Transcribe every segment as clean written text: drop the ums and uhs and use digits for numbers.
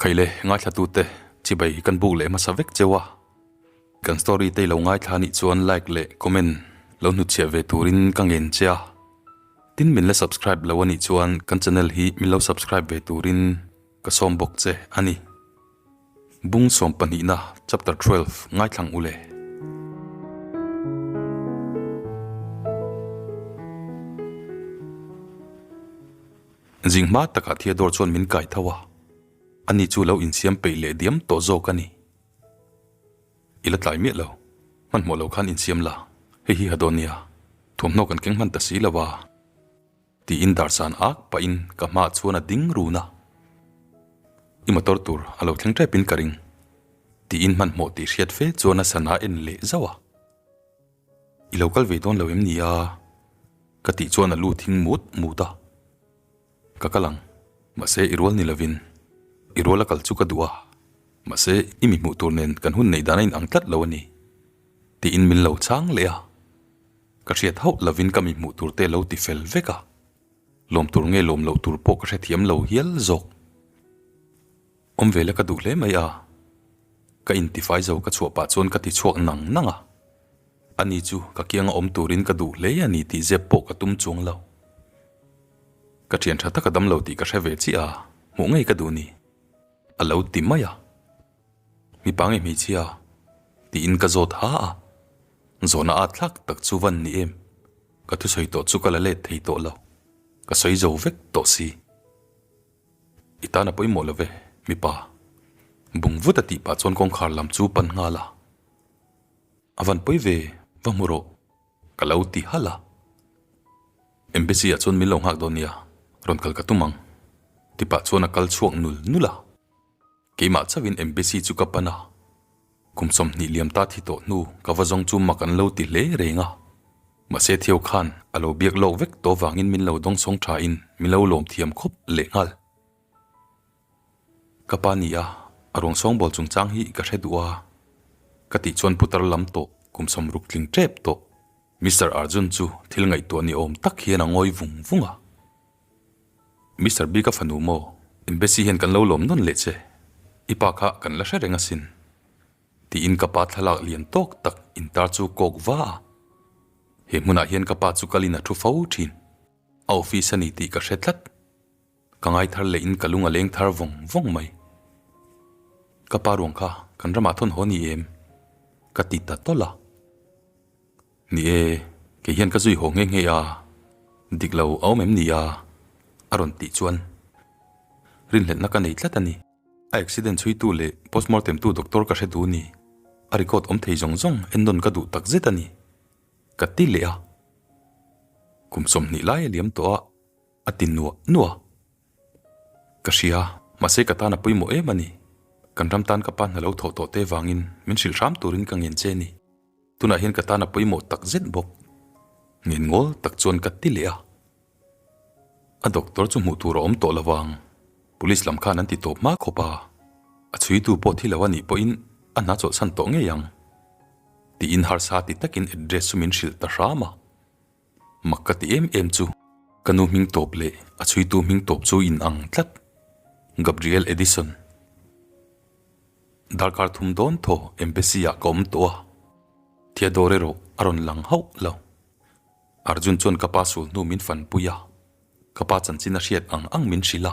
Khaile ngaithlatute chibai kan buk leh hmasa vek cheu a, kan story te ilo ngaithla nih chuan like leh comment lo hnutchhiah ve turin ka ngen che a, tin min la subscribe lo anih chuan kan channel hi min lo subscribe ve turin ka sawm bawk che a ni. Bung sawm pahnihna chapter 12 ngaithlang u le. Zing hma takah Theodore chuan min kai tho a, ani chu lo insiam peih leh diam tawh zawk a ni. I la tlai miah lo, hmanhmawh lo khan insiam la, hei hi ha dawn nia, thuamhnaw kan keng hman ta si lo a, tiin darsan ak pahin ka hmaah chuan a ding run a. I motor tur a lo thleng tepin ka ring, tiin hmanhmawh tih hriat fe chuan a sana en leh zauh a. I lo kal ve dawn lo em ni a? Ka tih chuan a lu thing mut mut a. Ka kal ang, mahse i rual ni lovin i rual a kal chu ka duh a, mahse i mi hmuh tur nen kan hun neih dan a inang tlat lo a ni, tiin min lo chhang leh a. Ka hriat hauh lovin ka mi hmuh tur te lo ti fel vek a, lawm tur nge lawm loh tur pawh ka hrethiam lo hial zawk. Awm ve la ka duh hle mai a, ka intifai zo ka chhuah pah chuan ka ti chhuak nang nang a, ani chu ka kianga awm turin ka duh hle a ni tih zep pawh ka tum chuang lo. Ka thian tha taka dam lo tih ka hre ve chiah a, hmuh ngei ka duh ni, a lo ti mai a. Mipa nge hmeichhia? tiin ka zawt ha a, zawhna at thlak tak chu van ni em, ka thusawi tawh chu ka la let thei tawh lo, ka sawi zo vek tawh si. I tan a pawimawh lo ve, mipa. Bung vut a tih pah chuan kawngkhar lam chu pan nghal a. A van pawi ve, va hmu rawh, ka lo ti halh a. Embassy ah chuan min lo nghak dawn nia, rawn kal ka tum ang, ti pah chuan a kal chhuak nul nul a. Keimah chauhin Embassy chu ka pan a. Kum 20 liam ta thi tawh hnu ka va zawng chu mak an lo ti hle reng a. Mahse Theo khan a lo biak lawk vek tawh vangin min lo dawng sawng tha in min lo lawm thiam khawp leh nghal. Ka pa ni a, a ruang sawngbawl chungchang hi ka hre duh a, ka tih chuan putar lam tawh kum 60 tling tep tawh Mister Arjun chu thil ngaihtuah ni awm tak hian a ngawi vung vung a. Mister B ka fanu maw? Embassy hian kan lo lawm nawn leh che. I pa kha kan la hre reng asin. Tiin ka pa thlalak lian tawk tak intar chu kawk va a. He hmunah hian ka pa chu kalin a thu fo thin. A office a ni tih ka hre tlat. Ka ngai thar leh in ka lung a leng thar vawng vawng mai. Ka pa ruang kha kan ramah thawn haw ni em? Ka ti ta tawlh a. Ni e, kei hian ka zui haw nghe nghe a, dik lo a awm em ni a? A rawn tih chuan rinhlelhna ka nei tlat a ni. A accident chhuitu leh postmortem tu doctor ka hre duh ni. A record awm thei zawng zawng ennawn ka duh tak zet a ni. Ka ti leh a. Kum 20 lai a liam tawh a, a ti nuah nuah. Ka hria, mahse ka tan a pawimawh em a ni. Kan ram tan ka pa hna lo thawh tawh te vangin min hrilh hram turin ka ngen che ni. Tunah hian ka tan a pawimawh tak zet bawk. Ngen ngawl tak chuan ka ti leh a. A doctor chu hmuh tur a awm tawh lo vang. Police lam khan an ti tawp hma khawp a. A chhuitu pawh thi lo a nih pawhin a hna chawlhsan tawh ngei ang. Tiin harsa ti takin address chu min hrilh ta hram a. Mak ka ti em em chu ka nu hming tawp leh a chhuitu hming tawp chu in ang tlat. Gabriel Edison. Darkar thum dawn thaw Embassy ah ka awm tawh a, Theodore erawh a rawn lang hauh lo. Arjun chuan ka pa sul hnu min fanpui a, ka pa chanchin a hriat ang ang min hrilh a,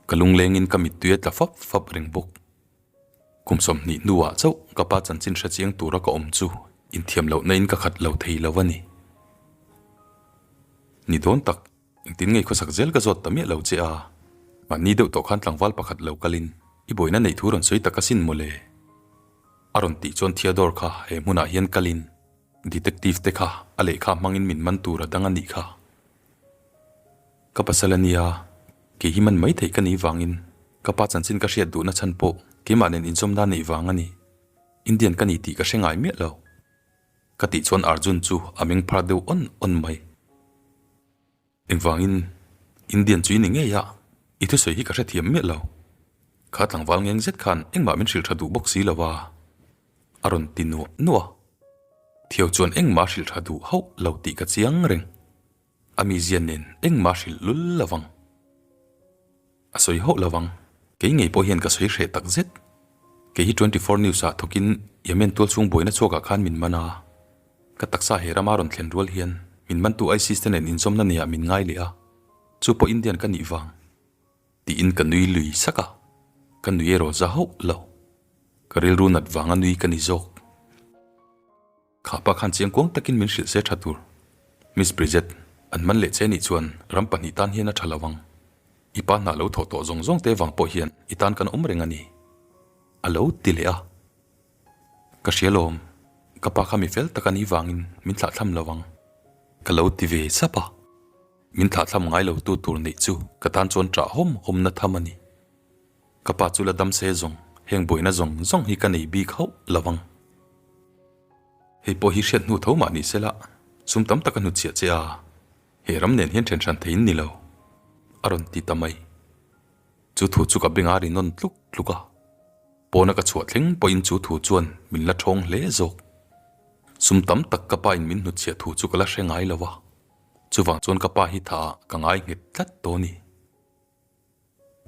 ka lunglengin ka mittui a tla fap fap reng bawk. Kum 20 hnuah chauh ka pa chanchin hre chiang tura ka awm chu inthiam lohna in ka khat lo thei lo a ni. Ni dawn tak, engtin ngei khawsak zel ka zawt ta miah lo che a, mahni deuh tawh khan tlangval pakhat lo kalin i buaina neih thu rawn sawi tak asin mawle. A rawn tih chuan Theodore kha he hmunah hian kalin detective te kha a lehkha hmangin min man tur a dang a nih kha. Ka pasal a nia, kei hi man mai theih ka nih vangin ka pa chanchin ka hriat duhna chhan pawh keimah nen inzawmna neih vang a ni. Indian ka ni tih ka hre ngai miah lo. Ka tih chuan Arjun chu a meng phar deuh awn awn mai. Engvangin Indian chu i ni ngei a, i thusawi hi ka hrethiam miah lo. Kha tlangval ngeng zet khan engmah min hrilh tha duh bawk si lo a, a rawn ti nuah nuah. Theo chuan engmah a hrilh tha duh hauh lo tih ka chiang reng. A mizia nen engmah hrilh lul lovang. A sawi hauh lovang. Kei ngei pawh hian ka sawi hreh tak zet. Kei hi 24 News ah thawkin Yemen tualchhung buaina chhuakah khan min man a. Ka taksa he rama rawn thlen rual hian min mantu ISIS te nen inzawmna neiah min ngai leh a, chu pawh Indian ka nih vang. Tiin ka nui lui sak a, ka nui erawh za hauh lo. Ka rilru nat vanga nui ka ni zawk. Kha pa khan chiang kuang takin min hrilh se tha tur. Miss Bridget, an man leh che nih chuan ram pahnih tan hian a tha lo ang. I pa hna lo thawh tawh zawng zawng te vang pawh hian i tan kan awm reng a ni. A lo ti leh a. Ka hria lawm, ka pa kha mi fel tak a nih vangin min thlahthlam lo ang. Ka lo ti ve sap a. Min thlahthlam ngai lo tu tur neih chu ka tan chuan ṭah hawm hawmna tham a ni. Ka pa chu la dam se zawng, heng buaina zawng zawng hi ka nei bik hauh lo ang. Hei pawh hi hriat hnu tho mah ni sela, sum tam tak a hnutchhiah che a, he ram nen hian then hran theiin ni lo, a rawn ti ta mai. Chu thu chu ka beng a ri nawn tluk tluk a, pawna ka chhuah thleng pawhin chu thu chuan min la ṭhawng hle zawk. Sum tam tak ka pa in min hnutchhiah thu chu ka la hre ngai lo a, chuvang chuan ka pa hi tha ah ka ngai nghet tlat tawh a ni.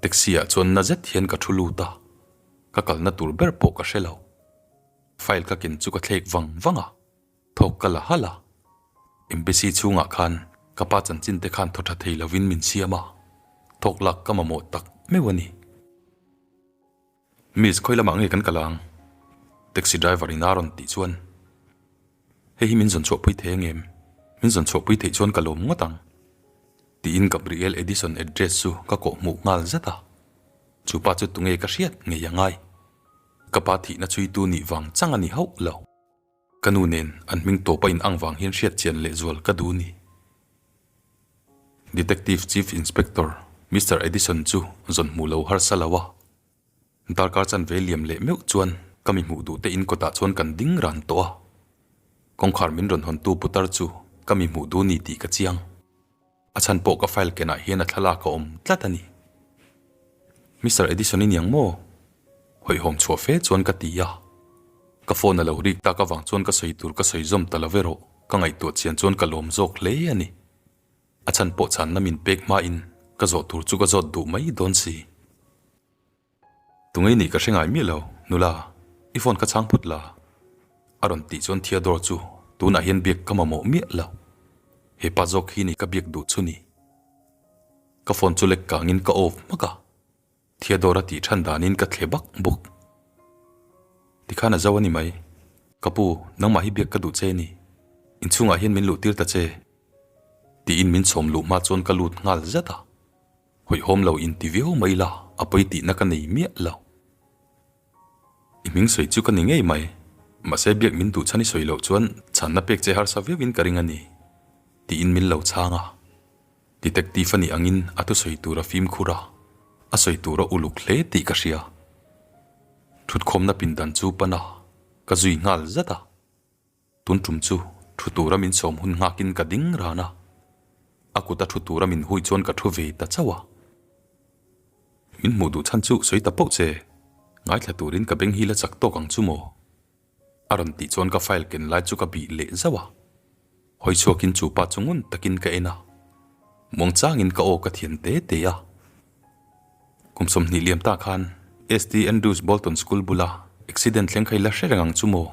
Taxi ah chuan na zet hian ka thu lut a, ka kalna tur ber pawh ka hre lo. File ka ken chu ka thlek vang vang a, thawk ka la halh a. Embassy chhungah khan ka pa chanchin te khan thaw tha thei lovin min siam a, thawk lak ka mamawh tak meuh a ni. Miss, khawi lamah nge kan kal ang? Taxi driver in a rawn tih chuan, Hei hi min zawn chhuahpui thei angem? Min zawn chhuahpui theih chuan ka lawm ngawt ang. Tiin Gabriel Edison address chu ka kawh hmuh nghal zet a. Chu pa chu tunge ka hriat ngei a ngai. Ka pa thihna chhuitu nih vang chang a ni hauh lo. Ka nu nen an hming tawp a in ang vang hian hriat chian lehzual ka duh ni. Detective Chief Inspector Mister Edison chu zawn hmuh lo harsa lo a. Darkar chanve liam leh meuh chuan ka mi hmuh duh te in kawtah chuan kan ding ran tawh a. Kawngkhar min rawn hawntu putar chu ka mi hmuh duh ni tih ka chiang. A chhan pawh ka file kenah hian a thlalak a awm tlat a ni. Mister Edison i niang maw? Hawihhawm chhuah fe chuan ka ti a. Ka phone a lo rik tak avang chuan ka sawi tur ka sawi zawm ta lo erawh ka ngaihtuah chian chuan ka lawm zawk hle a ni. A chhan pawh chhanna min pek hmain ka zawh tur chu ka zawt duh mai dawn si. Tungei nih ka hre ngai miah lo, nula, i phone ka chhang phut la. A rawn tih chuan Theodore chu tunah hian biak ka mamawh miah lo. He pa zawk hi ni ka biak duh chu ni. Ka phone chu lek kangin ka off hmak a, Theodore a tih than danin ka thle bak bawk. Tikhan a zo a ni mai. Ka pu, nangmah hi biak ka duh che ni. Inchhungah hian min luh tir ta che. Tiin min chhawm luh hma chuan ka lut nghal zat a. Hawihhawm lo inti viau mai la, a pawi tihna ka nei miah lo. I hming sawi chu ka ni ngei mai, mahse biak min duh chhan i sawi loh chuan chhanna pek che harsa viauin ka ring a ni, tiin min lo chhang a. Detective a nih angin a thusawi tur a fimkhur a, a sawi tur a uluk hle tih ka hria. Thutkhawmna pindan chu pan a, ka zui nghal zat a. Tun tum chu thu tura min sawm hun nghakin ka ding ran a, a kut a thu tura min hui chuan ka thu ve ta chauh a. Min hmuh duh chhan chu sawi ta pauh che, ngaithla turin ka beng hi la chak tawk ang chu maw? A rawn tih chuan ka file ken lai chu ka bih leh zauh a. Hawi chhuakin chu pa chu ngun takin ka en a, muangchangin ka aw ka thian te te a. Kum 20 liam ta khan ST Andrews Bolton School bula accident thleng kha i la hre reng ang chu maw?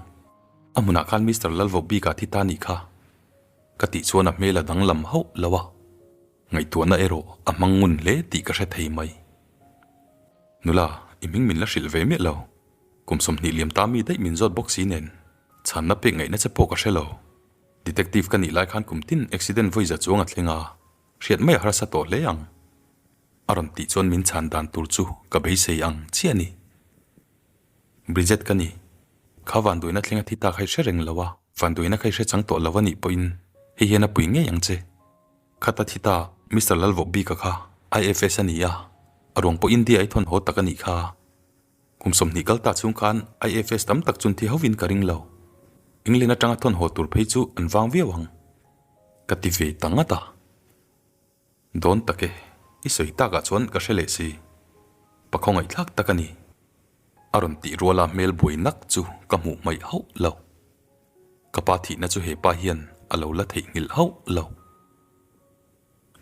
A hmunah khan Mister Lalvawkbika thi ta nih kha ka tih chuan a hmel a danglam hauh lo a, ngaihtuahna erawh a hmang ngun hle tih ka hre thei mai. Nula, i hming min la hrilh ve miah lo. Kum 20 liam ta mi daih min zawt bawk si nen chhanna pek ngaihna che pawh ka hre lo. Detective ka nih lai khan kum tin accident vawi za chuang a thleng a, hriat mai a harsa tawh hle ang. A rawn tih chuan min chhan dan tur chu ka beisei ang chiah a ni. Bridget ka ni. Kha vanduaina thleng a thi ta kha i hre reng lo a, vanduaina kha i hre chang tawh lo a nih pawhin hei hian a pui ngei ang che. Khata thi ta Mister Lalvawkbika kha IFS a ni a, a ruang pawh India i thawn haw tak a nih kha. Kum 20 kal ta chhung khan IFS tam tak chun thi hovin ka ring lo. England atanga thawn haw tur phei chu an vang viau ang. Ka ti ve ta ngat a. Dawn tak e, i sawi takah chuan ka hre leh si. Pa khawngaihthlak tak a ni. A rawn tih ruala hmel buai nak chu ka hmuh hmaih hauh lo. Ka pa thihna chu he pa hian a lo la theihnghilh hauh lo.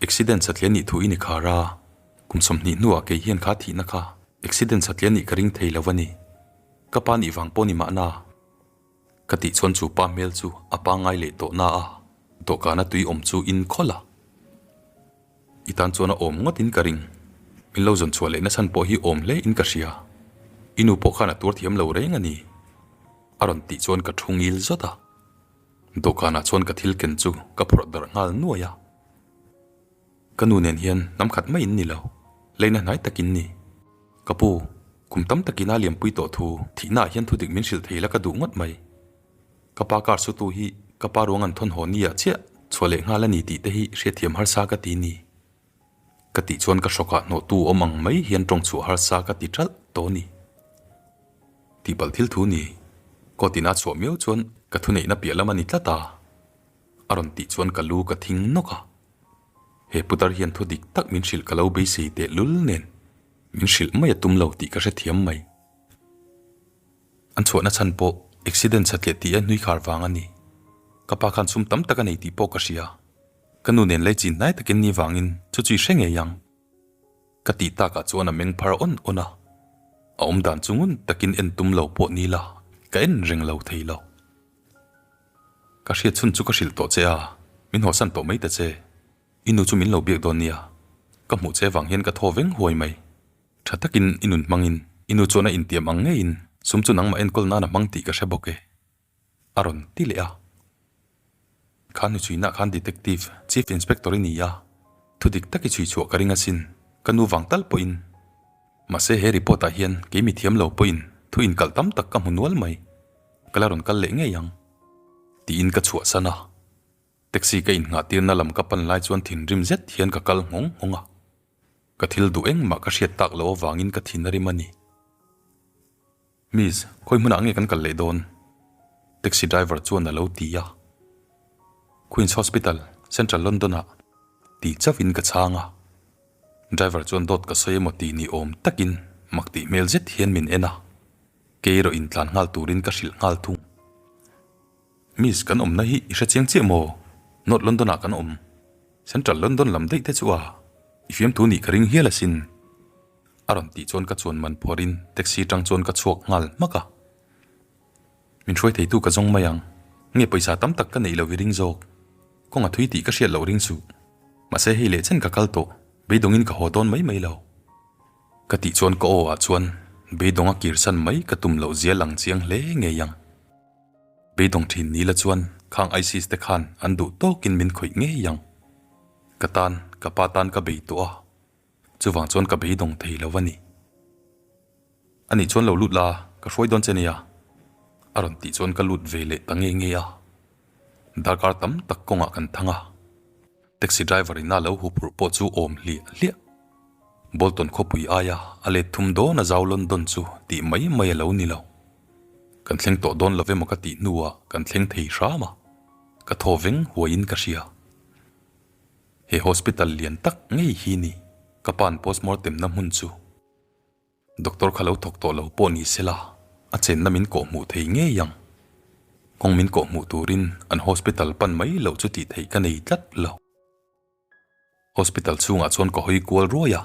Accident satliah nih thu i ni khar a, kum 20 hnuah kei hian kha thihna kha. Accident satliah nih ka ring thei lo a ni. Ka pa nih vang pawh ni mahna. Ka tih chuan chu pa hmel chu a pangngai leh tawh na a, dawhkana tui awm chu in khawlh a. I tan chuan a awm ngawt in ka ring. Min lo zawn chhuah leh na chhan pawh hi awm hle in ka hria. I nu pawh khan a tuar thiam lo reng a ni. A rawn tih chuan ka thu ngil zawt a. Dawhkanah chuan ka thil ken chu ka phawrh darh nghal nuai a. Ka nu nen hian hnam khat mai in ni lo, leina hnai tak in ni. Ka pu, kum tam takin a liampui tawh thu thihna ah hian thudik min hrilh thei la ka duh ngawt mai. Ka pa car sutu hi ka pa ruang an thawn haw ni ah chiah chhuah leh nghal a ni tih te hi hriatthiam harsa ka ti ni. Ka tih chuan ka hrawkah hnawhtu awm ang mai hian tawng chhuah harsa ka ti ṭalh tawh ni. Tihpalh thil thu ni. Court in a chhuah miau chuan ka thuneihna piah lam a ni tlat a. A rawn tih chuan ka lu ka thing nawk a. He putar hian thu dik tak min hrilh ka lo beisei teh lul nen min hrilh mai a tum lo tih ka hrethiam mai. An chhuahna chhan pawh accident satliah tih a hnui khar vang a ni. Ka pa khan sum tam tak a nei tih pawh ka hria. Ka nu nen lei chin hnai takin ni vangin chu chu i hre ngei ang. Ka tih takah chuan a meng phar awn awn a, a awm dan chu ngun takin en tum lo pawh ni la ka en reng lo thei lo. Ka hriat chhun chu ka hrilh tawh che a, min hawsan tawh mai ta che. I nu chu min lo biak dawn nia, ka hmuh che vang hian ka thaw veng huai mai. Tha takin i nun hmangin i nu chuan a intiam ang ngeiin sum chu nangmah enkawl nan a hmang tih ka hre bawk e. A rawn ti leh a. Kha hnuchhuinah khan Detective Chief Inspector i ni a, thu dik tak i chhui chhuah ka ring asin, ka nu vang tal pawhin. Mahse he report ah hian kei mi thiam lo pawhin thu inkalh tam tak ka hmu nual mai. Ka la rawn kal leh ngei ang. Tiin ka chhuahsan a. Taxi ka innghah tirna lam ka pan lai chuan thinrim zet hian ka kal nghawng nghawng a. Ka thil duh engmah ka hriat tak loh avangin ka thin a rim a ni. Miss, khawi hmunah nge kan kal leh dawn? Taxi driver chuan a lo ti a. Queen's Hospital, Central London ah ti chauhin ka chhang a. Driver chuan dawt ka sawi emaw tih ni awm takin mak tih hmel zet hian min en a. Kei erawh intlan nghal turin ka hrilh nghal thung. Miss, kan awmna hi i hre chiang chiah maw? North London ah kan awm. Central London lam daih te chu a i fiamthu nih ka ring hial asin. A rawn tih chuan ka chuan man phuarin taxi tang chuan ka chhuak nghal hmak a. Min hruai theitu ka zawng mai ang. Nge pawisa tam tak ka neih lo i ring zawk. Kawng a thui tih ka hriat loh ring suh. Mahse hei leh chen ka kal tawh, beidawngin ka haw dawn mai mai lo. Ka tih chuan ka aw ah chuan beidawng a kirsan mai ka tum loh zia lang chiang hle ngei ang. Beidawng thin ni la chuan khang ISIS te khan an duh tawkin min khawih ngei ang. Ka tan, ka pa tan ka bei tawh a. Chuvang chuan ka beidawng thei lo a ni. Ani chuan lo lut la, ka hruai dawn che nia. A rawn tih chuan ka lut ve leh ta nge nge a. Darkar tam tak kawngah kan thang a. Taxi driver in a lo huphurh pawh chu awm hliah hliah. Bolton khawpui aia a let thum dawn a zau London chu tih mai mai a lo ni lo. Kan thleng tawh dawn lo emaw ka tih hnuah kan thleng thei hram a. Ka thaw veng huaiin ka hria. He hospital lian tak ngei hi ni ka pa'n postmortem na hmun chu. Doctor kha lo thawk tawh lo pawh ni sela a chenna min kawh hmuh thei ngei ang. Kawng min kawh hmuh turin an hospital pan mai loh chu tih theih ka nei tlat lo. Hospital chhungah chuan ka hawi kual ruai a,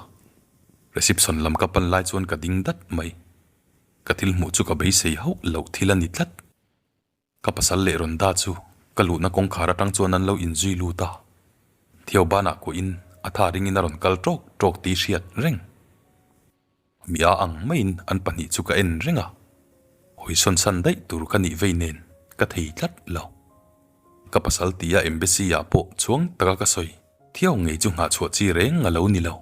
reception lam ka pan lai chuan ka ding dat mai. Ka thil hmuh chu ka beisei hauh loh thil a ni tlat. Ka pasal leh rawn da chu ka luhna kawngkhar atang chuan an lo inzui lut a, Theo banah kuahin a tha ringin a rawn kal tawk tawk tih hriat reng. Mi a ang maiin an pahnih chu ka en reng a, hawi sawn san daih tur ka nih vei nen ka thei tlat lo. Ka pasal tia embassy ah pawh chuang taka ka sawi Theo ngei chu nghah chhuah chi reng a lo ni lo.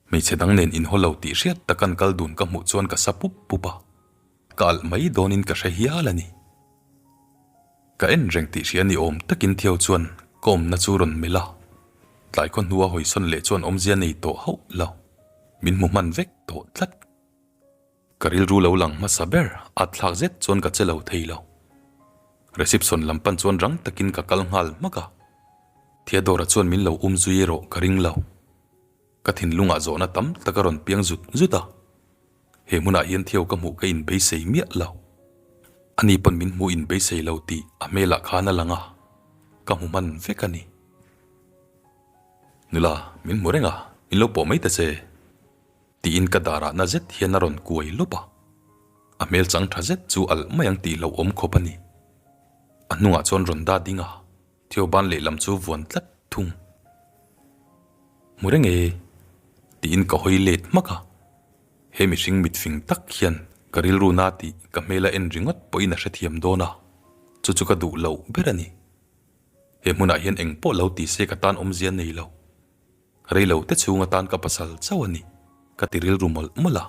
Hmeichhe dang nen inhaw lo tih hriat tak an kal dun ka hmuh chuan ka sa pup pup a, ka alh mai dawnin ka hre hial a ni. Ka en reng tih hria ni awm takin Theo chuan ka awmna chu rawn melh a, tlai khaw hnua hawisawn leh chuan awmzia nei tawh hauh lo, min hmu hman vek tawh tlat. Ka rilru lo lang hmasa ber at thlak zet chuan ka che lo thei lo. Reception lam pan chuan rang takin ka kal nghal hmak a, Theodore-a chuan min lo um zui erawh ka ring lo. Ka thinlungah zawhna tam tak a rawn piang zut zut a, he hmunah hian Theo ka hmuh ka inbeisei miah lo. Ani pawn min hmuh inbeisei lo tih a hmelah khan a lang a, ka hmu hman vek a ni. Nula, min hmu reng a, min lo pawh mai ta che. Tiin ka darah na zet hian a rawn kuai lawp a. A hmel chang tha zet chu alh mai ang tih hlauhawm khawp a ni. A hnungah chuan rawn dah ding a, Theo ban lehlam chu vuan tlat thung. Hmu reng e, tiin ka hawi let hmak a. He mihring mitfing tak hian ka rilru na tih ka hmel a en ringawt pawhin a hrethiam dawn a, chu chu ka duh loh ber a ni. He hmunah hian eng pawh lo ti se ka tan awmzia nei lo. Rei lo te chhung atan ka pasal chauh a ni, ka ti rilru mawlh mawlh a.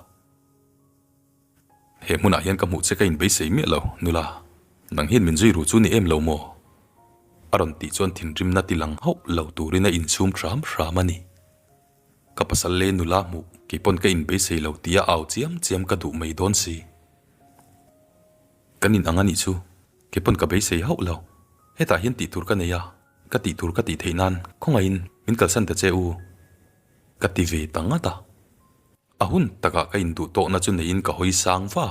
He hmunah hian ka hmuh che ka inbeisei miah lo, nula. Nang hian min zui ru chu ni em lo maw? A rawn tih chuan thinrimna ti lang hauh lo turin a insum hram hram a ni. Ka pasal leh nula hmuh kei pawn ka inbeisei lo tia au chiam chiam ka duh mai dawn si. Kan in ang a nih chu, kei pawn ka beisei hauh lo. Hetah hian tih tur ka nei a, ka tih tur ka tih theih nan khawngaihin min kalsan ta che u. Ka ti ve ta ngat a. A hun takah ka induh tawhna chu neiin ka hawi sang va.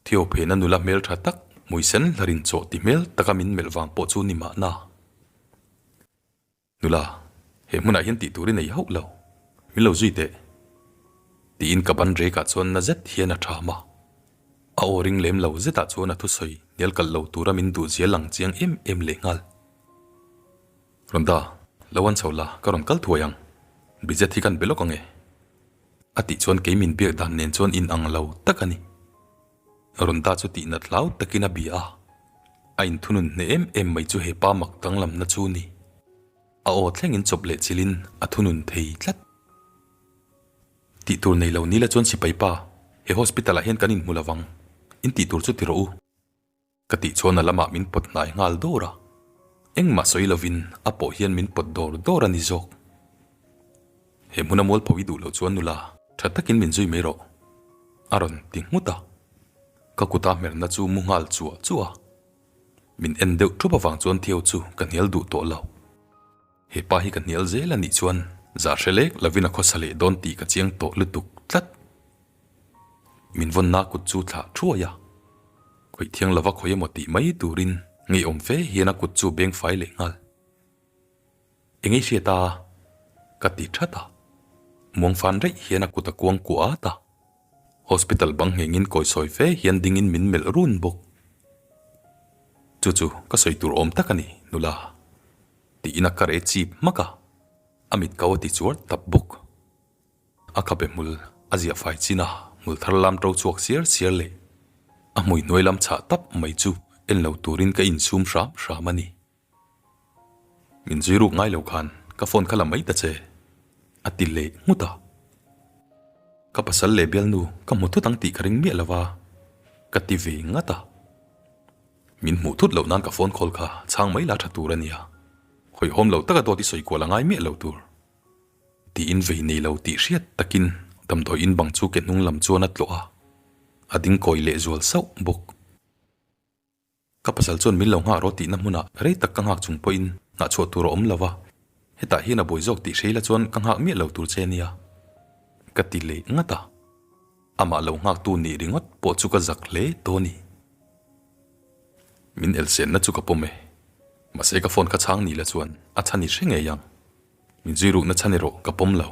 Theo phena nula hmel tha tak, hmui sen hlarin chawh ti hmel taka min melh vang pawh chu ni mahna. Nula, he hmunah hian tih tur i nei hauh lo. Min lo zui teh. Tiin ka ban rekah chuan na zet hian a tham a. A aw ring lem lo zetah chuan a thusawi hnial kalh lo tura min duh zia lang chiang em em lehnghal. Rhonda, lo an chho la, ka rawn kal thuai ang. Bridget hi kan be lawk ang e. A tih chuan kei min biak dan nen chuan in ang lo tak a ni. Rhonda chu tihnat hlau takin a bia a, a inthunun hneh em em mai chu he pa mak danglamna chu ni. A aw thlengin chawp leh chilhin a thunun thei tlat. Tih tur nei lo ni la chuan sipai pa, he hospital ah hian kan inhmu lovang. In tih tur chu ti rawh u. Ka tih chuan a lamah min pawt hnai nghal dawr a, engmah sawi lovin a pawh hian min pawt dawr dawr a ni zawk. He hmuna mualpho i duh loh chuan nula tha takin min zui mai rawh, a rawn ti nghut a. Ka kuta hmerna chu mu nghal chuah chuah a, min en deuh thup avang chuan Theo chu ka hnial duh tawh lo. He pa hi ka hnial zel a nih chuan zah hre lek lovin a khawsa leh dawn tih ka chiang tawh lutuk tlat. Min vawnna kut chu thlah thuai a, khawih thiang lova khawi emaw tih mai turin ngeiawm fe hian a kut chu beng fai leh nghal. Engei hriat a? Ka ti that a. Muang fan reih hian a kut a kuang kuah at a. Hospital bang nghengin kawisawi fe hian dingin min melh run bawk. Chu chu ka sawi tur awm tak a ni, nula. Tiin a kar e chip hmak a, a mit kau a ti chuar tap bawk. A khabe hmul a ziah fai chin a, hmul thar lam to chhuak siar siar leh a hmui hnuai lam chhah tap mai chu en lo turin ka insum hram hram a ni. Min zui ruk ngai lo khan ka phone kha la mai ta che, a ti leh nghut a. Ka pasal leh bialnu ka hmu thut ang tih ka ring miah lo va, ka ti ve ngat a. Min hmuh thut loh nan ka phone call kha chhang mai la tha tur a nia, hawihhawm lo taka dawt i sawi kual a ngai miah lo tur. Tiin vei nei lo tih hriat takin damdawi in bang chu ke hnung lam chuan a tlawh a, a ding kawi leh zual sauh bawk. Ka pasal chuan min lo nghah rawh tihna hmunah rei tak ka nghak chung pawhin nghah chhuah tur a awm lo va, hetah hian a buai zawk tih hreila chuan ka nghak miah lo tur che nia, ka ti leh ngat a. Amah lo nghaktu nih ringawt pawh chu ka zak hle dawn i. Min elsenna chu ka pawm e, mahse ka phone kha chhang ni la chuan a chhan i hre ngei ang. Min zui rukna chhan erawh ka pawm lo.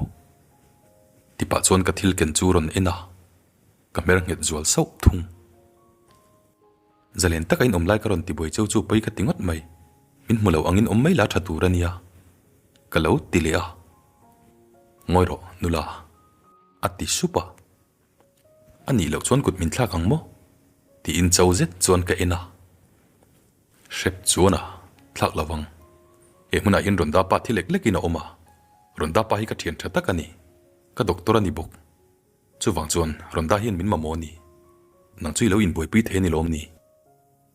Tipah chuan ka thil ken chu rawn en a, ka hmer nghet zual sauh thung. Zalen taka in awm lai ka rawn ti buai cheu chu pawi ka ti ngawt mai. Min hmu lo angin awm mai la tha tur a nia. Ka lo ti leh a. Ngawi rawh nula. A ti sup a. A nih loh chuan kut min thlak ang maw? Tiin cho zet chuan ka en a. Hrep chuan a thlak lo vang. He hmunah hian Rhonda pa thi lek lekin a awm a. Rhonda pa hi ka thian tha tak a ni. Ka doctor a ni bawk. Chuvang chuan Rhonda hian min mamawh a ni. Nang chu i lo inbuaipui thei a ni lawm ni?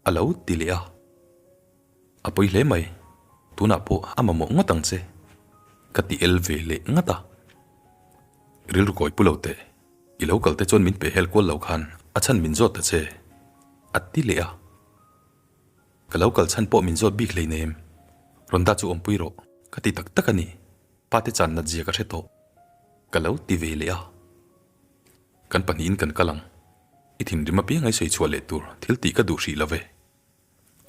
A lo ti leh a. A pawi hle mai. Tunah pawh a mamawh ngawt ang che. Ka ti el ve leh ngat a. Rilru kawi pu lo teh. I lo kal te chuan min peh hel kual lo khan a chhan min zawt ta che. A ti leh a. Ka lo kal chhan pawh min zawt bik hleinem. Rhonda chu awmpui rawh. Ka ti tak tak a ni. Pa te chan nat zia ka hre tawh. Ka lo ti ve leh a. Kan pahnihin kan kal ang. I thinrim apiang ai sawi chhuah leh tur thil tih ka duh hrih lo ve.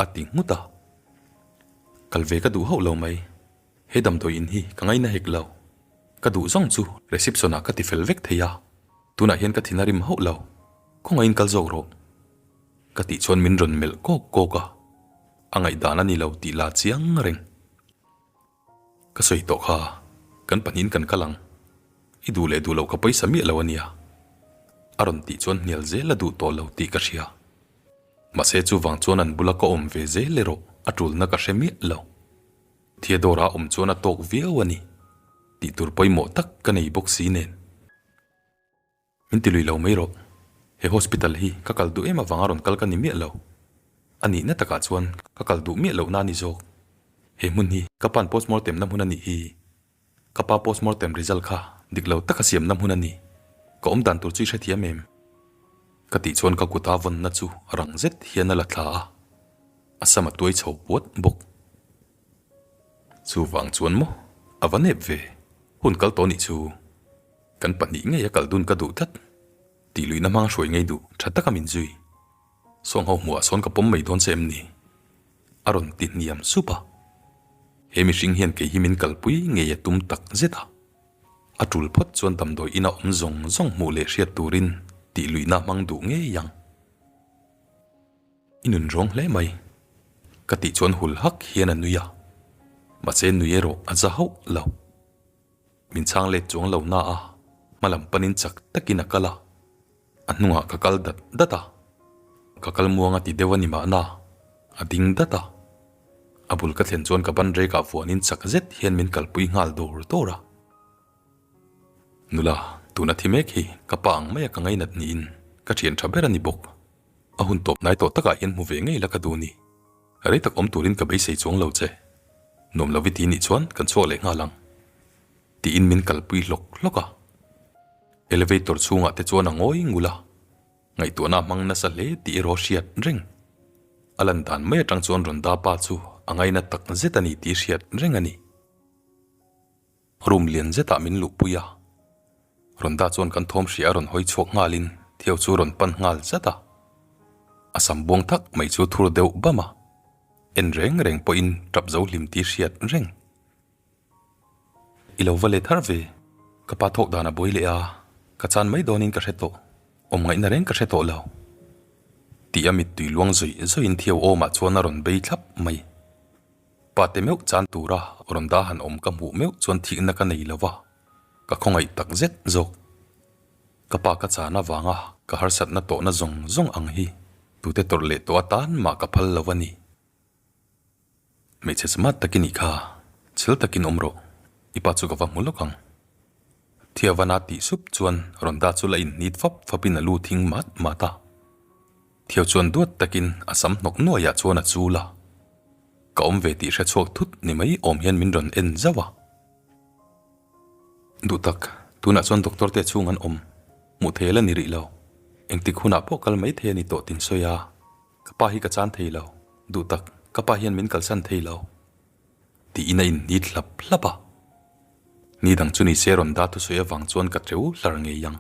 A ti nghut a. Kal ve ka duh hauh lo mai. He damdawi in hi ka ngaina hek lo. Ka duh zawng chu reception ah ka ti fel vek thei a, tunah hian ka thin a rim hauh lo, khawngaihin kal zawk rawh. Ka tih chuan min rawn melh kawk kawk a, a ngaihdan a ni lo tih la chiang reng. Ka sawi tawh kha, kan pahnihin kan kal ang. I duh leh duh loh ka pawisa miah lo a nia. A rawn tih chuan hnial zel a duh tawh lo tih ka hria. Mahse chuvang chuan an bula ka awm ve zel erawh a tulna ka hre miah lo. Theodore-a awm chuan a tawk viau a ni. Tih tur pawimawh tak ka nei bawk si nen. Min ti lui lo mai rawh. He hospital hi ka kal duh em avanga rawn kal ka ni miah lo. A nihna takah chuan ka kal duh miah lohna a ni zawk. He hmun hi ka pa'n postmortem na hmun a nih hi. Ka pa postmortem result kha dik lo taka siamna hmun a ni. Ka awm dan tur chu i hrethiam em? Ka tih chuan ka kuta vawnna chu rang zet hian a la thla a, a sam a tuai chho puat bawk. Chuvang chuan maw a va nep ve, hun kal tawh nih chu. Kan pahnih ngei a kal dun ka duh tlat. Tih luihna hmang hruai ngei duh tha taka min zui. Sawng ho hmuhah sawn ka pawm mai dawn che em ni? A rawn ti hniam sup a. He mihring hian kei hi min kalpui ngei a tum tak zet a. A tul phawt chuan damdawi ina awm zawng zawng hmuh leh hriat turin tih luihna hmang duh ngei ang. I nun rawng hle mai. Ka tih chuan hul hak hian a nui a. Mahse nui erawh a za hauh lo. Min chhang let chuang lo na a, hma lam panin chak takin a kal a, a hnungah ka kal dat dat a, ka kal muang a ti deuh a ni mahna, a ding dat a. A bul ka thlen chuan ka ban rekah vuanin chak zet hian min kalpui nghal dawr dawr a. Nula, tuna thi mek hi ka pa ang maia ka ngainat niin ka thian tha ber a ni bawk. A hun tawp hnai tawh takah hian hmu ve ngei la ka duh ni. Rei tak awm turin ka beisei chuang lo che. Nuam lo i ti nih chuan kan chhuak leh nghal ang. Tiin min kalpui hlawk hlawk a. Elevator chhungah te chuan a ngawi ngul a. Ngaihtuahna a hmang nasa hle tih erawh hriat reng. A lan dan mai atang chuan rawn da pa chu a ngaina tak zet a ni tih hriat reng a ni. Room lian zetah min luhpui a. Ronda chuan kan thawm hria a rawn hawi chhuak nghalin Theo chu rawn pan nghal zat a. A sam buang thak mai chu thur deuh bam a. En reng reng pawhin tap zo hlim tih hriat reng. I lo va let har ve. Ka pa thawk dan a buai leh a, ka chan mai dawnin ka hre tawh. Awm ngaihna reng ka hre tawh lo. Tih a mittui luang zawih zawihin Theo awmah chuan a rawn bei thlap mai. Pa te meuh chan tura rawn dah han awm ka hmuh meuh chuan thihna ka nei lo va, ka khawngaih tak zet zawk. Ka pa ka chan avanga ka harsatna tawhna zawng zawng ang hi tute tawrh leh tawh atan mah ka phal lo a ni. Hmeichhe smart tak i nih kha, chhel takin awm rawh, i pa chu ka va hmu lawk ang. Thiavana tih sup chuan rawn dah chu la inhnit fap fapin a lu thing mat mat a. Theo chuan duat takin a sam hnawk nuaiah chuan a chul a. Ka awm ve tih hre chhuak thut ni mai awm hian min rawn en zauh a. Duh tak, tunah chuan doctor te chhung an awm. Hmuh thei la ni rih lo. Engtik hunah pawh kal mai thei a ni tawh tin sawi a. Ka pa hi ka chan thei lo. Duh tak, ka pa hian min kalsan thei lo. Tiin a inhnit hlap hlap a. Ni dang chu ni se rawn dah thusawi avang chuan ka teu hlar ngei ang.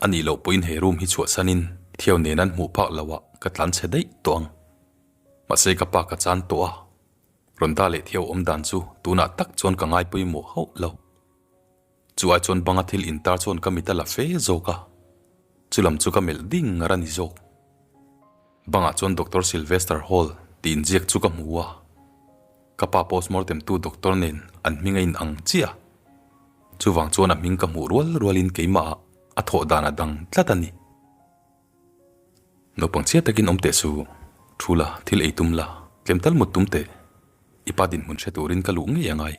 A nih loh pawhin he room hi chhuahsanin Theo nen an hmuh phak loh ah ka tlan chhe daih tawh ang. Mahse ka pa ka chan tawh a, Ronda leh Theo awm dan chu tunah tak chuan ka ngai pawimawh hauh lo. Chu ai chuan banga thil intar chuan ka mit a la fe zawk a, chulam chu ka melh ding ngar a ni zawk. Bangah chuan Doctor Sylvester Hall tih inziak chu ka hmu a, ka pa postmortem tu doctor nen an hming a inang chiah. Chuvang chuan a hming ka hmuh rual rualin keimahah a thawh dan a dang tlat a ni. Naupang chhia takin awm teh su, thu la, thil ei tum la, tlem tal mut tum teh. I pa dinhmun hre turin ka luh ngei a ngai.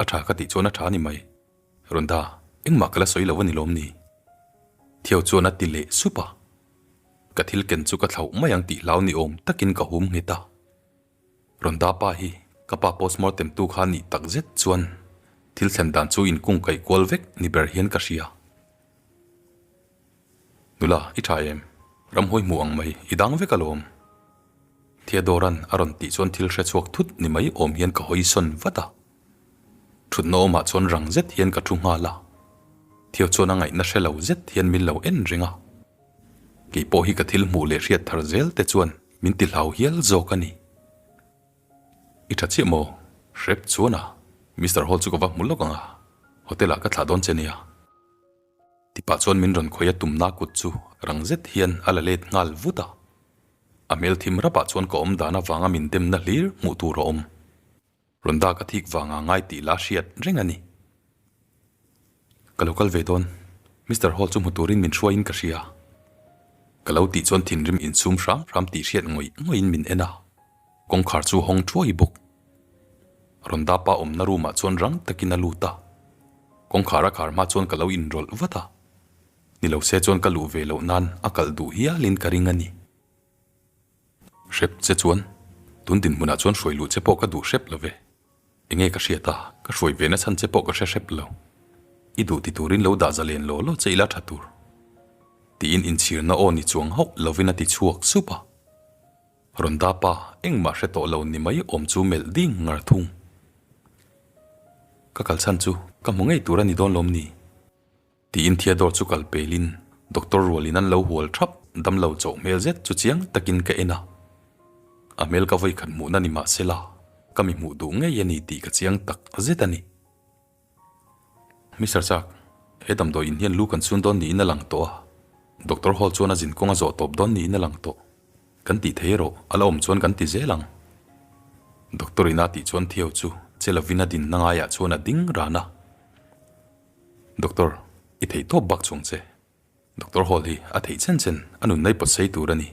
A tha ka tih chuan a tha a ni mai. Rhonda, engmah ka la sawi lo a ni lawm ni? Theo chuan a ti leh sup a. Ka thil ken chu ka thlauh mai ang tih hlau ni awm takin ka hum nghet a. Rhonda pa hi ka pa postmortem tu kha nih tak zet chuan thil thlen dan chu inkung kaih kual vek ni ber hian ka hria. Nula, i tha em? Ramhuai hmuh ang mai, i dang vek alawm. Theodora'n a rawn tih chuan thil hre chhuak thut ni mai awm hian ka hawi sawn vat a. Thutna awmah chuan rang zet hian ka thu nghal a. Theo chuan a ngaihna hre lo zet hian min lo en reng a. Kei pawh hi ka thil hmuh leh hriat thar zel te chuan min ti hlau hial zawk a ni. I tha chiah maw? Hrep chuan a, Mister Hall chu ka va hmu lawk ang a. Hotel ah ka thlah dawn che nia. Ti pah chuan min rawn khawih a tumna kut chu rang zet hian a la let nghal vut a. A hmel thim rapah chuan ka awm dan avanga min demna hlir hmuh tur a awm. Rawn dak a thik vanga ngai tih la hriat reng a ni. Ka lo kal ve dawn, Mister Hall chu hmu turin min hruaiin ka hria. Ka lo tih chuan thinrim insum hram hram tih hriat ngawih ngawihin min en a, kawngkhar chu hawng thuai bawk. Rhonda pa awmna room ah chuan rang takin a lut a, kawngkhar a khar hma chuan ka lo inrawlh vat a, ni lo se chuan ka luh ve loh nan a kalh duh hialin ka ring a ni. Hrep che chuan tun dinhmunah chuan hruai luh che pawh ka duh hrep lo ve. Enge ka hriat a, ka hruai ve na chhan che pawh ka hre hrep lo. I duh ti turin lo dah zalen law law che ila tha tur. Tiin inchhirna aw ni chuang hauh lovin a ti chhuak sup a. Rhonda pa engmah hre tawh lo ni mai awm chu melh ding ngar thung. Ka kal chhan chu ka hmu ngei tur a ni dawn lawm ni? Tiin Theodore chu kal pelin Doctor rualin an lo hual thap damlo chauh hmel zet chu chiang takin ka en a. A hmel ka vawikhat hmuhna ni mahsela ka mi hmuh duh ngei a ni tih ka chiang tak zet a ni. Mister Chak, he damdawi in hian lu kan chhun dawn niin a lang tawh a, Doctor Hall chuan a zin kawng a zawh tawp dawn niin a lang tawh. Kan tih thei erawh a la awm chuan kan ti zel ang. Doctor in a tih chuan Theo chu che lovin a dinna ngaiah chuan a ding ran a. Doctor, i theih tawp bak chuang che. Doctor Hall hi a theih chen chen a nunna i pawt sei tur a ni.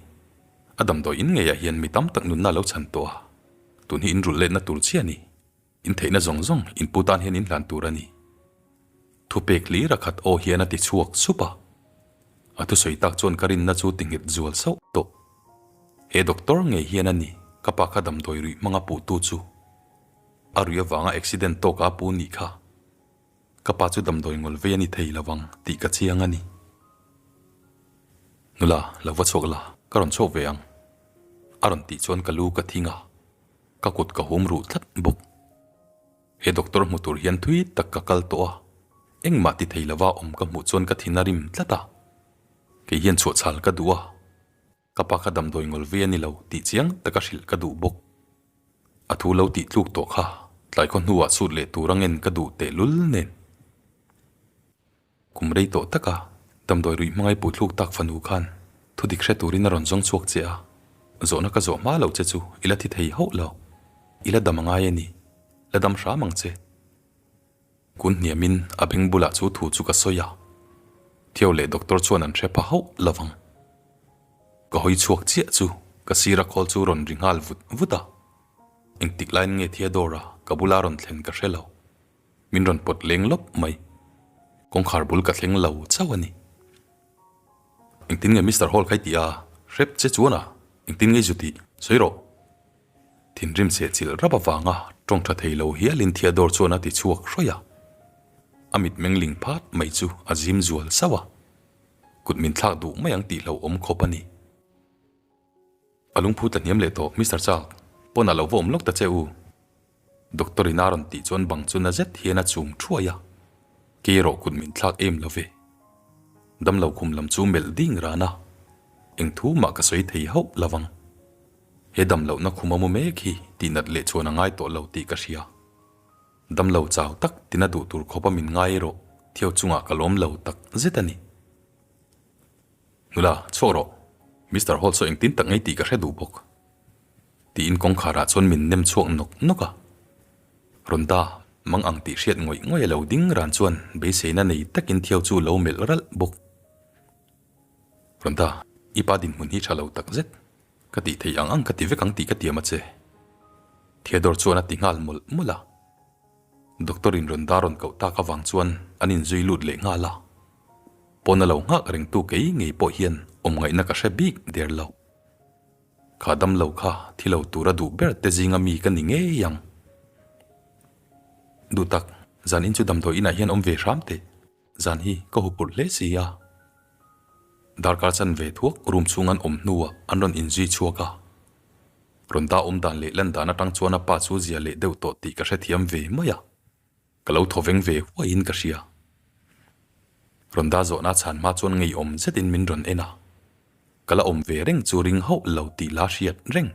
A damdawi in ngeiah hian mi tam tak nunna a lo chhan tawh a, tun hi in rulh letna tur chiah a ni. In theihna zawng zawng in pu tan hian in hlan tur a ni. Thupek hlir a khat aw hian a ti chhuak sup a. A thusawi tak chuan ka rinna chu ti nghet zual sauh tawh. He doctor ngei hian a ni ka pa kha damdawi ruih hmanga puhtu chu. A ruih avanga accident tawka a pu nih kha. Ka pa chu damdawi ngawl vei a ni thei lo vang tih ka chiang a ni. Nula, lo va chhuak la, ka rawn chhuak ve ang. A rawn tih chuan ka lu ka thing a, ka kut ka hum ruh tlat bawk. He doctor hmu tur hian thui tak ka kal tawh a, engmah ti thei lova awm ka hmuh chuan ka thin a rim tlat a. Kei hian chhuahchhal ka duh a. Ka pa kha damdawi ngawl ve a ni lo tih chiang taka hrilh ka duh bawk. A thu lo tih tluk tawh kha tlai khaw hnuah chhut leh tur a ngen ka duh tehlul nen. Kum rei tawh taka damdawi ruih hmangai puh thluk tak fanu khan thu dik hre turin a rawn zawng chhuak che a, zawhna ka zawh hma lo che chu i la thi thei hauh lo. I la dam a ngai a ni. La dam hram ang che. Kun hniamin a beng bulah chu thu chu ka sawi a, Theo leh doctor chuan an hre pha hauh lo vang. Ka hawi chhuak chiah chu ka sira khawl chu rawn ri nghal vut vut a, engtik laiin nge Theodore-a ka bula rawn thlen ka hre lo. Min rawn pawt leng lawp mai. Kawngkhar bul ka thleng lo chauh a ni. Engtin nge Mister Hall kha i tih a? Hrep che chuan a, engtin nge i zu tih? Sawi rawh. Thinrim sehchilh rap avanga tawng tha thei lo hialin Theodore chuan a ti chhuak hrawih a. A mitmeng ling phat mai chu a zim zual sauh a. Kut min thlak duh mai ang tih hlauhawm khawp a ni. A lungphu ta hniam leh tawh Mister Chak, pawnah lo va awm lawk ta che u. Doctor in a rawn tih chuan bang chu na zet hian a chum thuai a. Kei erawh kut min thlak em lo ve. Damlo khum lam chu melh ding ran a. Eng thu mah ka sawi thei hauh lo vang. He damlohna khum a mu mek hi tihnat leh chuan a ngai tawh lo tih ka hria. Damlo chau tak tina duh tur khawpa min ngai erawh Theo chungah ka lawm lo tak zet a ni. Nula, chhuak rawh. Mister Hall saw engtin tak ngei tih ka hre duh bawk. Tiin kawngkharah chuan min nem chhuak nawk nawk a. Rhonda, mang ang tih hriat ngawih ngawih a lo ding ran chuan beiseina nei takin Theo chu lo melh ralh bawk. Rhonda, i pa dinhmun hi tha lo tak zet. Ka tih theih ang ang ka ti vek ang tih ka tiam a che. Theodore chuan a ti nghal mawlh mawlh a. Doctor in rawn dar rawn koh tak avang chuan an inzui lut leh nghal a. Pawn a lo nghak rengtu kei ngei pawh hian awm ngaihna ka hre bik der lo. Kha damlo kha thi lo tura duh ber te zinga mi ka ni ngei ang. Duh tak, zan in chu damdawi inah hian awm ve hram teh. Zan hi ka hupurh hle si a. Darkar chan ve thuak room chhung an awm hnuah an rawn inzui chhuak a. Rawn dah awm dan leh lan dan atang chuan a pa chu zia leh deuh tawh tih ka hrethiam ve mai a. Ka lo thawveng ve huaiin ka hria. Rawn dah zawhna chhan hma chuan ngeiawm zetin min rawn en a. Ka la awm ve reng chu ring hauh lo tih la hriat reng.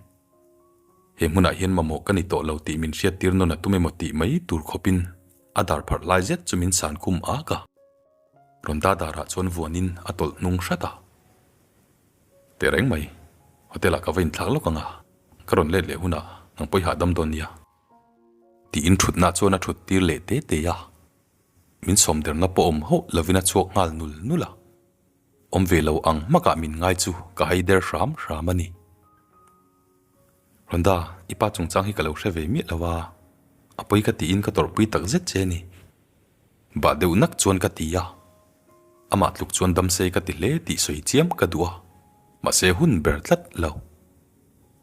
He hmunah hian mamawh ka ni tawh lo tih min hriattir nawn a tum emaw tih mai tur khawpin. A dar pharh lai zet chu min san khum ak a. Rawn da darah chuan vuanin a tawlh hnung hrat a. Teh reng mai, hotel ah ka va inthlak lawk ang a, ka rawn let leh hunah nang pawih hahdam dawn nia. Tiin thutna chuan a thut tir leh te te a. Min sawm derna pawh awm hauh lovin a chhuak nghal nul nul a. Awm ve lo ang hmakah min ngai chu ka hai der hram hram a ni. Rhonda, i pa chungchang hi ka lo hre ve miah lo a, a pawi ka tiin ka tawrhpui tak zet che a ni. Bah deuh nak chuan ka ti a, amah tluk chuan damse ka ti hle tih sawi chiam ka duh a, mahse hun ber tlat lo.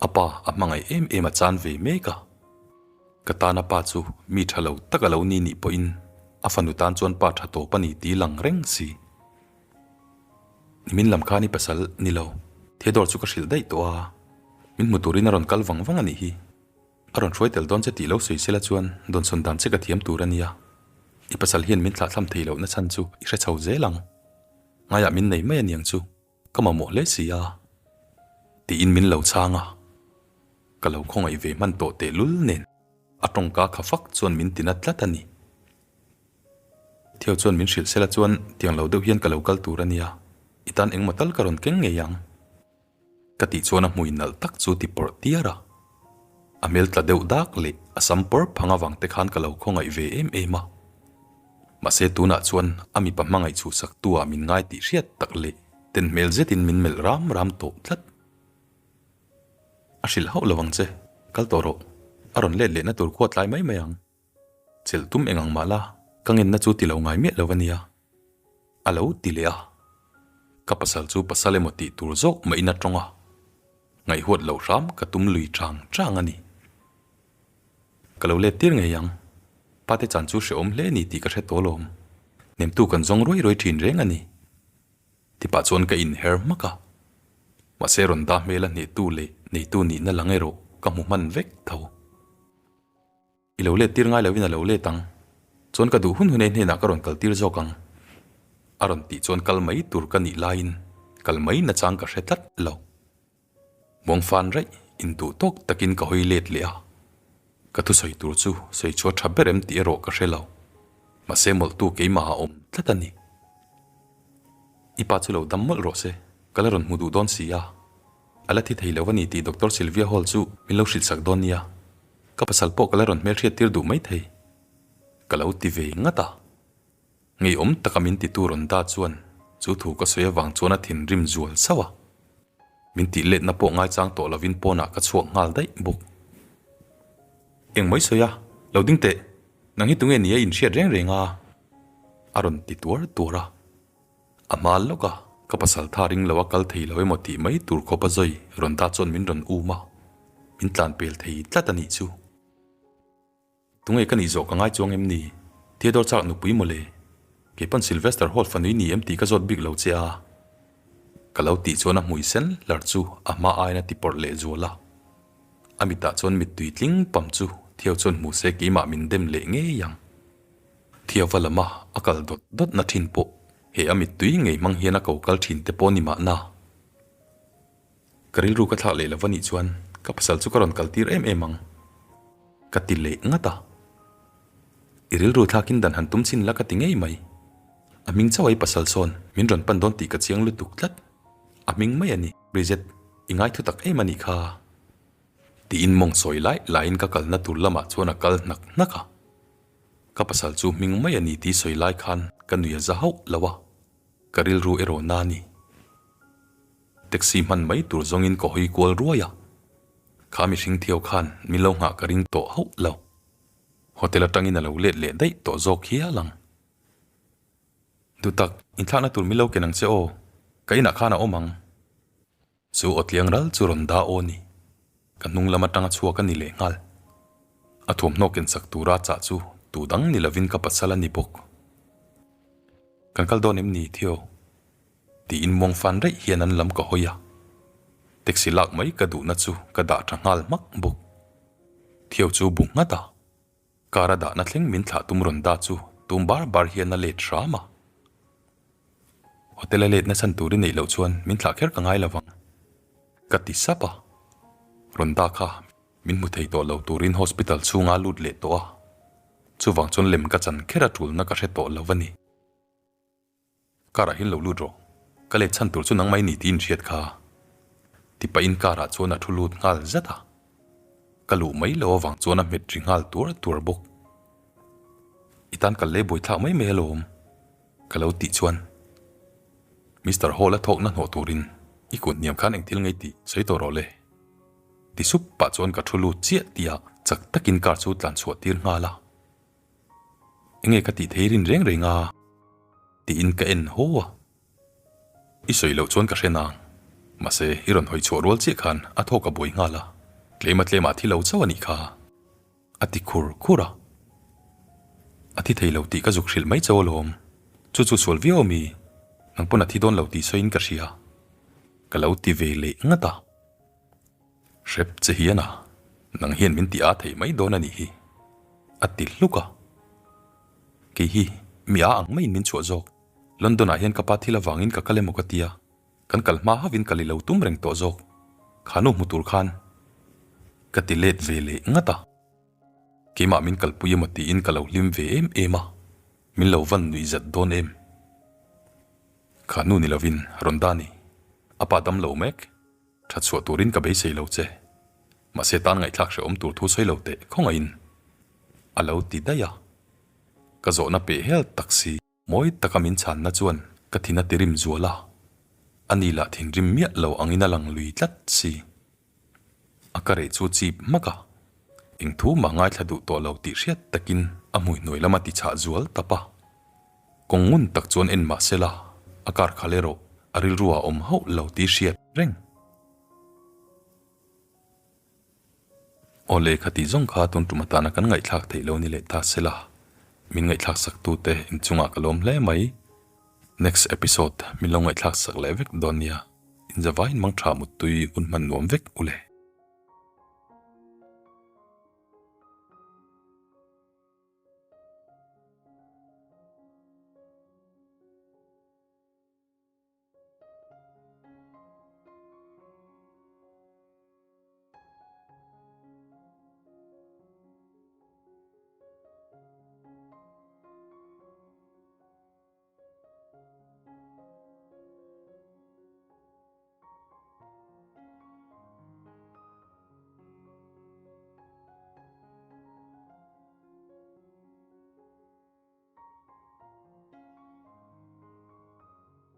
A pa a hmangaih em em a chan ve mek a, ka tan a pa chu mi tha lo tak a lo ni nih pawhin a fanu tan chuan pa tha tawp a ni tih lang reng si. Nimin lam khan i pasal ni lo, Theodore chu ka hrilh daih tawh a, min hmu turin a rawn kal vang vang a nih hi. A rawn hruai tel dawn che tih lo sawi sela chuan dawnsawn dan che ka thiam tur a nia. I pasal hian min thlahthlam thei lohna chhan chu i hre chho zel ang. Ngaiah min nei mai a niang chu, ka mamawh hle si a. Tiin min lo chhang a. Ka lo khawngaih ve hman tawh tehlul nen a tawngka kha fak chuan min tina tlat a ni. Theo chuan min hrilh sela chuan tiang lo deuh hian ka lo kal tur a nia, i tan engmaw tal ka rawn keng ngei ang. Ka tih chuan a hmui nalh tak chu ti pawrh tiar a. A hmel tla deuh dak leh a sam pawr phang avang te khan ka lo khawngaih ve em em a. Mahse tunah chuan a mipa hmangaih chhuhsak tu ah min ngai tih hriat tak leh ten hmel zetin min melh ram ram tawh tlat. A hrilh hauh lo ang che, kal tawh rawh. A rawn let lehna tur khuat lai mai mai ang. Chelh tum eng ang mah la, ka ngenna chu ti lo ngai miah lo a nia. A lo ti leh a. Ka pasal chu pasal emaw tih tur zawk mahin a tawng a. Ngaihhuat loh hram ka tum lui chang chang a ni. Ka lo let tir ngei ang. Pate chan chu hrehawm hle ni tih ka hre tawh lawm. Hnemtu kan zawng ruai ruai thin reng a ni. Tipah chuan ka inher hmak a. Mahse rawn dah hmel a hnehtu leh neitu nihna lang erawh ka hmu hman vek tho. I lo let tir ngai lovin a lo let ang. Chuan ka duh hun hun ei hnenah ka rawn kal tir zawk ang. A rawn tih chuan kal mai tur ka nih laiin kal mai nachang ka hre tlat lo. Muangfan raih induh tawk takin ka hawi let leh a. Ka thusawi tur chu sawi chhuah tha ber em tih erawh ka hre lo. Mahse mawlhtu keimah a awm tlat a ni. I pa chu lo dam mawlh rawh se, ka la rawn hmu duh dawn si a. A la thi thei lo a ni tih Doctor Sylvia Hall chu min lo hrilh sak dawn nia. Ka pasal pawh ka la rawn hmelhriat tir duh mai thei. Ka lo ti ve ngat a. Ngeiawm taka min titu rawn da chuan chu thu ka sawi avang chuan a thinrim zual sauh a. Min tih letna pawh ngaichang tawh lovin pawnah ka chhuak nghal daih bawk. Eng mai sawi a, lo ding teh, nang hi tunge ni a inhriat reng reng a? A rawn ti tuar tuar a. A hma lawk a, ka pasal tha ring lo a kal thei lo emaw tih mai tur khawp a zawi rawn da chuan min rawn um a, min tlan pel thei tlat a nih chu. Tunge ka nih zawh ka ngai chuang em ni? Theodore chak nupui mawle, kei pawn Sylvester Hall fanui ni em tih ka zawt bik lo che a. Ka lo tih chuan a hmui sen hlar chu a hma aiin a ti pawrh leh zual a. A mitah chuan mittui tling pam chu Theo chuan hmu se keimah min dem leh ngei ang. Thiava lama a kal dawt dawt na thin pawh he a mittui ngei hmang hian a ko kal thin te pawh ni mahna. Ka rilru ka thlak leh lo va nih chuan ka pasal chu ka rawn kal tir em em ang. Ka ti leh ngat a. I rilru thlakin dan han tum chhin la ka ti ngei mai. A hming chauh a i pasal sawn min rawn pan dawn tih ka chiang lutuk tlat. A hming mai a ni, Bridget, i ngai thu tak em a nih kha. Tiin mawng sawi lai laiin ka kalna tur lamah chuan a kal hnak hnak a. Ka pasal chu hming mai a ni tih sawi lai khan ka nui a za hauh lo a, ka rilru erawh na a ni. Taxi hman mai tur zawngin ka hawi kual ruai a, kha mihring thiau khan min lo nghah ka ring tawh hauh lo. Hotel atangin a lo let leh daih tawh zawk hial ang. Duhtak, inthlakna tur min lo ken ang che aw, ka inah khan a awm ang. Chu awtliang ral chu rawn dah aw ni. Ka hnung lam atanga chhuak a ni leh nghal. A thuamhnaw ken sak tura chah chu tu dang ni lovin ka pasal a ni bawk. Kan kal dawn em ni Theo? Tiin muang fan raih hian an lam ka hawi a. Taxi lak mai ka duhna chu ka dah tha nghal hmak bawk. Theo chu bu nghat a. Car a dahna thleng min thlah tum rawn dah chu tum bar bar hian a let hram a. Hotel a letna chhan tur i neih loh chuan min thlah kher ka ngai lo vang. Ka ti sap a. Rawn dah kha min hmu thei tawh lo turin hospital chhunga lut leh tawh a. Chuvang chuan lem ka chan kher a tulna ka hre tawh lo a ni. Car ah hian lo lut rawh, ka let chhan tur chu nangmah i ni tiin hriat kha. Ti pahin car ah chuan a thu lut nghal zat a. Ka luh mai lo avang chuan a hmet ri nghal tuar tuar bawk. I tan kal leh buaithlak mai mai alawm, ka lo tih chuan Mister Hall a thawkna hnawh turin i kut hniam khan engthil ngei tih sawi tawh rawh le. Ti sup pah chuan ka thu lut chiah tihah chak takin car chu tlan chhuah tir nghal a. Enge ka tih thei rin reng reng a? Tiin ka en haw a. I sawi loh chuan ka hre nang. Mahse, i rawn hawi chhuah rual chiah khan a thawk a buai nghal a, tlema tlema thi lo chauh a nih kha. A ti khur khur a. A thi thei lo tih ka zuk hrilh mai chauh alawm. Chu chu sual viau ami? Nang pawn a thi dawn lo tih sawiin ka hria. Ka lo ti ve leh ngat a. Hrep che hian a, nang hian min ti â thei mai dawn a nih hi. A ti hluk a. Kei hi mi â ang maiin min chhuah zawk. London ah hian ka pa thil avangin ka kal emaw ka tia. Kan kal hma hauhin ka li lo tum reng tawh zawk. Kha nu hmu tur khan ka ti let ve leh ngat a. Keimah min kalpui emaw tiin ka lo hlim ve em em a, min lo van nuih zat dawn em. Kha nu ni lovin rawn da ni. A pa dam lo mek. That chhuah turin ka beisei lo che. Mahse tan ngaihthlak hrehawm tur thu sawi lo teh khawngaihin a lo ti daih a. Ka zawhna peh hel tak si. Mawi taka min chhanna chuan ka thin a tirim zual a, ani lah thinrim miah lo angin a lang lui tlat si. A ka reh chu chip hmak a, eng thu mah ngaithla duh tawh lo tih hriat takin a hmui hnuai lama ti chhah zual tap a. Kawng ngun tak chuan en mah sela, a kar khal erawh a rilru ah awm hauh lo tih hriat reng. Aw lehkha tih zawng kha tun tum atana kan ngaihthlak theih lo ni leh ta sela, min ngaihthlak sak tute inchungah ka lawm hle mai. Next episode min lo ngaihthlak sak leh vek dawn nia, inzavaiin mangtha muttui hun hman nuam vek u le.